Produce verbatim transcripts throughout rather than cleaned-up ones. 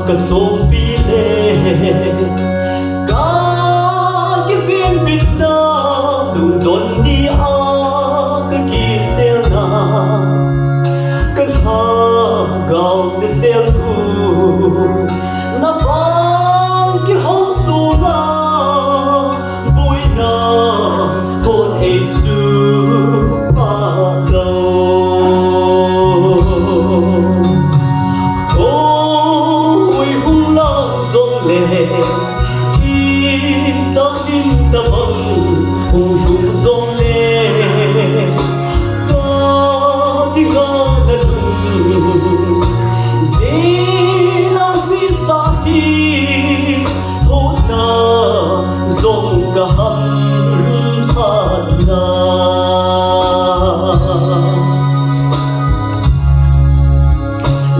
Ka songpi le ka kivenbitna, lungdon ni a ka kiselna, ka lhagao na selgu, na vang kihou suna, buina hon ei chu pha lo. Koi hung lang jong le, ijat in tabang hung lhung jong le, ka dinga na lung, jilou visa hi, thohna jong ka hamphatna.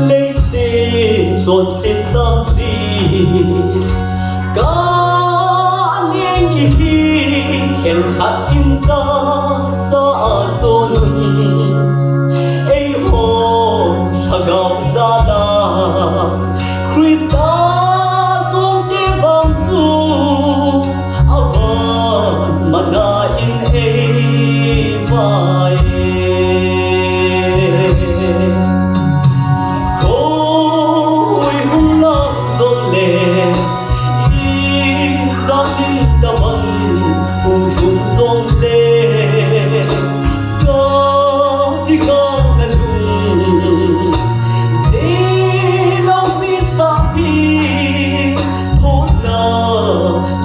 Leiset chonset samset, ka leng hi khenkhat in tahsa a son un, eiho lhagao jal a Christa songte vang chu avan mana in ei vai. Koi hung lang jong le, ijat in tabang hung lhung jong le, ka dinga na lung, jilou visa hi, thohna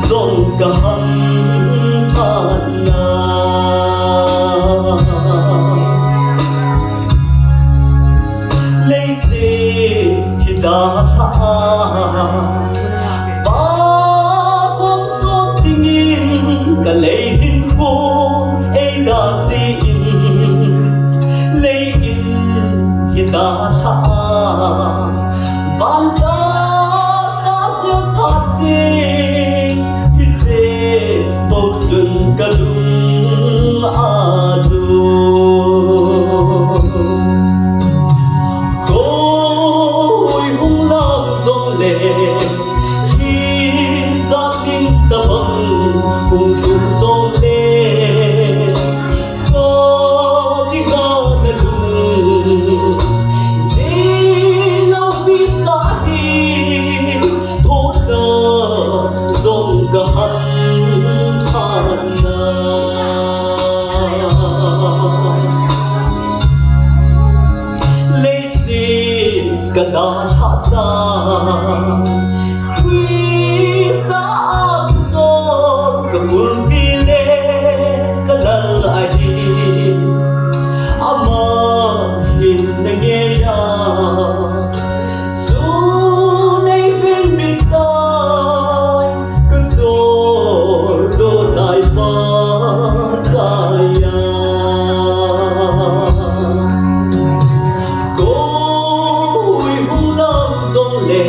jong ka hamphatna. Leiset hi dalha a, Pa kom sot dingin ka lei hinkho ei da jin, lei in hi dalha a, van tahsa jil phat ding, hiche bou chun ka lung a lung. Koi hung lang jong le, ijat in tabang hung lhung jong le, ka dinga na lung, jilou visa hi, thohna jong ka hamphatna. Leiset ka dalha ta, Christa a jol ka kulpi le ka lal ahi. Ama hin na ngei a, chu nei venbit tai, ka joldo tai Pakai a. Koi hung lang jong le,